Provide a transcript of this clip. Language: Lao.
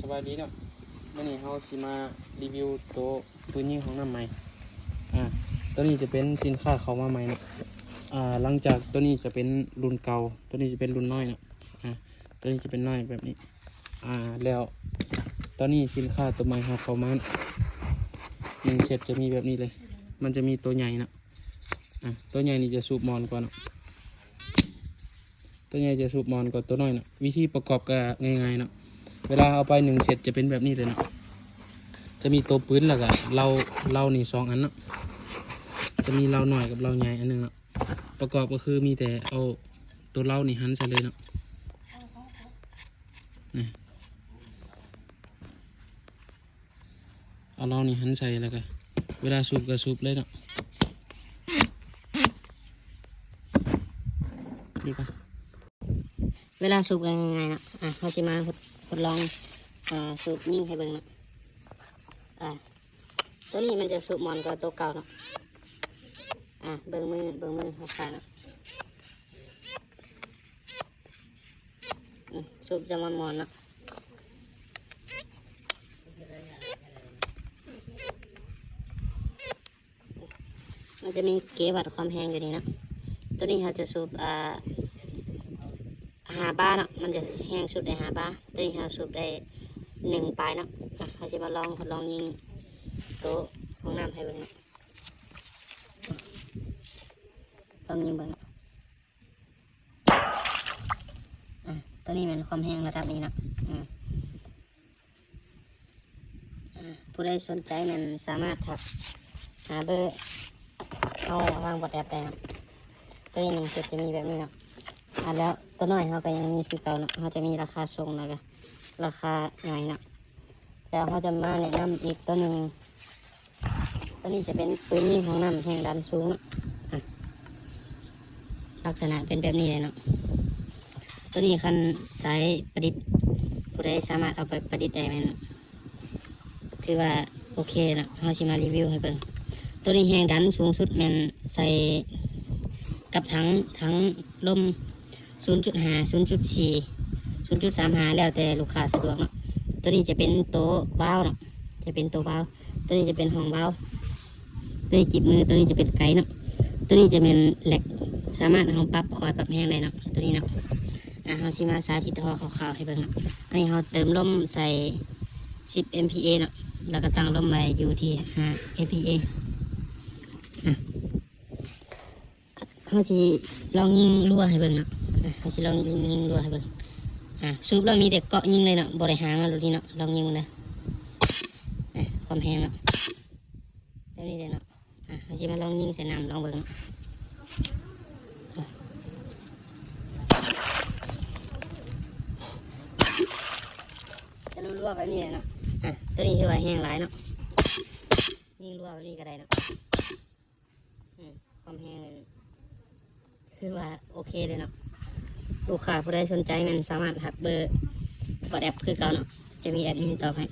ສະບາຍດີເນາະ, ມື້ນີ້ເຮົາຊິມາຣີວິວໂຕປືນຍິງຫ້ອງນ້ຳໃໝ່. ອ່າ ໂຕນີ້ຈະເປັນສິນຄ້າເຂົ້າມາໃໝ່ເນາະ. ອ່າ ຫຼັງຈາກໂຕນີ້ຈະເປັນລຸ້ນເກົ່າ, ໂຕນີ້ຈະເປັນລຸ້ນນ້ອຍເນາະ. ອ່າ ໂຕນີ້ຈະເປັນນ້ອຍແບບນີ້. ອ່າ ແລ້ວຕອນນີ້ສິນຄ້າໂຕໃໝ່ເຮົາເຂົ້າມາ ໜຶ່ງເຊັດຈະມີແບບນີ້ເລີຍ. ມັນຈະມີໂຕໃຫຍ່ເນາະ. ອ່າ ໂຕໃຫຍ່ນີ້ຈະສູບໝອນກວ່າເນາະ. ໂຕໃຫຍ່ຈະສູບໝອນກວ່າໂຕນ້ອຍເນາະ. ວິທີປະກອບກໍງ່າຍໆເນາະ. ເວລາເອົາໄປໜຶ່ງເຊັດຈະເປັນແບບນີ້ເລີຍເນາະ. ຈະມີໂຕປືນ ແລ້ວກໍເລົາ ເລົານີ້ສອງອັນເນາະ. ຈະມີເລົານ້ອຍກັບເລົາໃຫຍ່ອັນໜຶ່ງເນາະ. ປະກອບກໍຄືມີແຕ່ເອົາໂຕເລົານີ້ຫັນໃສ່ເລີຍເນາະ. ນີ້ ເອົາເລົານີ້ຫັນໃສ່ ແລ້ວກໍເວລາສູບກໍສູບເລີຍເນາະ. ເວລາສູບກໍງ່າຍໆເນາະ. ອ່າ ເຮົາຊິມາທົດ ທົດລອງ ອ່າ ສູບຍິງໃຫ້ເບິ່ງເນາະ. ອ່າ ໂຕນີ້ມັນຈະສູບໝອນກວ່າໂຕເກົ່າເນາະ. ອ່າ ເບິ່ງມື ເບິ່ງມືຂາວໆເນາະ. ອືມ ສູບຈະມ່ວນໆເນາະ. ມັນຈະມີເກວັດຄວາມແຮງຢູ່ນີ້ເນາະ. ໂຕນີ້ເຮົາຈະສູບ ອ່າ ຫ້າບາເນາະ, ມັນຈະແຮງສຸດໄດ້ຫ້າບາ. ໂຕນີ້ເຮົາສູບໄດ້ໜຶ່ງປາຍເນາະ. ອ່ະ ເຮົາຊິມາລອງ ທົດລອງຍິງໂຕຫ້ອງນ້ຳໃຫ້ເບິ່ງເນາະ. ລອງຍິງເບິ່ງເນາະ. ອ່ະ ໂຕນີ້ແມ່ນຄວາມແຮງລະດັບນີ້ເນາະ. ອືມ ອ່າ ຜູ້ໃດສົນໃຈແມ່ນສາມາດທັກຫາເບີເຮົາທາງ WhatsApp ໄດ້ເນາະ. ໂຕນີ້ໜຶ່ງເຊັດຈະມີແບບນີ້ເນາະ. ອ່າ ແລ້ວໂຕນ້ອຍເຮົາກໍຍັງມີຄືເກົ່າເນາະ, ເຮົາຈະມີລາຄາສົ່ງ ແລ້ວກໍລາຄາຍ່ອຍເນາະ. ແລ້ວເຮົາຈະມາແນະນຳອີກໂຕໜຶ່ງ. ໂຕນີ້ຈະເປັນປືນຍິງຫ້ອງນ້ຳແຮງດັນສູງເນາະ. ອ່ະ ລັກສະນະເປັນແບບນີ້ເລີຍເນາະ. ໂຕນີ້ຄັນສາຍປະດິດ ຜູ້ໃດສາມາດເອົາໄປປະດິດໄດ້ແມ່ນຖືວ່າໂອເຄເນາະ. ເຮົາຊິມາຣີວິວໃຫ້ເບິ່ງ. ໂຕນີ້ແຮງດັນສູງສຸດແມ່ນໃສ່ກັບຖັງ ຖັງລົມ ສູນຈຸດຫ້າ ສູນຈຸດສີ່ ສູນຈຸດສາມຫ້າ ແລ້ວແຕ່ລູກຄ້າສະດວກເນາະ. ໂຕນີ້ຈະເປັນໂຕວາວເນາະ, ຈະເປັນໂຕວາວ. ໂຕນີ້ຈະເປັນຫ້ອງວາວ. ໂຕນີ້ຈິບມື, ໂຕນີ້ຈະເປັນໄກເນາະ. ໂຕນີ້ຈະແມ່ນແລັກ, ສາມາດເຮົາປັບຄ່ອຍປັບແຮງໄດ້ເນາະ ໂຕນີ້ເນາະ. ອ່າ ເຮົາຊິມາສາທິດທໍ່ຄາວໆໃຫ້ເບິ່ງເນາະ. ອັນນີ້ເຮົາເຕີມລົມໃສ່ສິບເອັມພີເອເນາະ, ແລ້ວກໍຕັ້ງລົມໄວ້ຢູ່ທີ່ຫ້າເອັມພີເອ. ອ່າ ເຮົາຊິລອງຍິງລົວໃຫ້ເບິ່ງເນາະ. ອ່າ ເຮົາຊິລອງຍິງ ຍິງລົວໃຫ້ເບິ່ງ. ອ່າ ສູບແລ້ວມີແຕ່ເກາະຍິງເລີຍເນາະ, ບໍ່ໄດ້ຫາງເນາະ ລຸ້ນນີ້ເນາະ. ລອງຍິງເບິ່ງເດີ. ອ່າ ຄວາມແຮງເນາະ ແບບນີ້ເລີຍເນາະ. ອ່າ ເຮົາຊິມາລອງຍິງໃສ່ນ້ຳລອງເບິ່ງເນາະ. ຈະລົວໆແບບນີ້ເລີຍເນາະ. ອ່າ ໂຕນີ້ຖືວ່າແຮງຫຼາຍເນາະ, ຍິງລົວແບບນີ້ກໍໄດ້ເນາະ. ອືມ ຄວາມແຮງນີ້ ຄືວ່າໂອເຄເລີຍເນາະ. ລູກຄ້າຜູ້ໃດສົນໃຈແມ່ນສາມາດທັກເບີ WhatsApp ຄືເກົ່າເນາະ, ຈະມີແອດມິນຕອບໃຫ້.